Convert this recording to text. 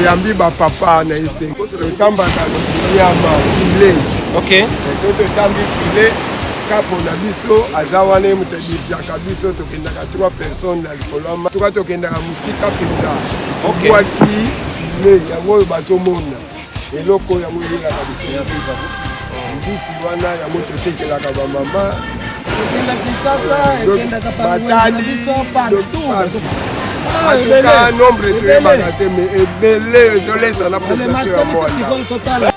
Toyambi bapapa na esengo. Totambaka nyama filet. Soki totambi filet, kapo na biso aza wana, ye moto adirigeaka biso. Tokendaka 3 personnes na likolo ya tuka, tokendaka mosika mpenza. Tobwaki filet yango oyo bazomona, eloko yango eyelaka biso mbisi wana, yango totekelaka bamama. Matali, en tout cas nombre toyebaka te, mais ebele ezolesa na population ya Mwanda.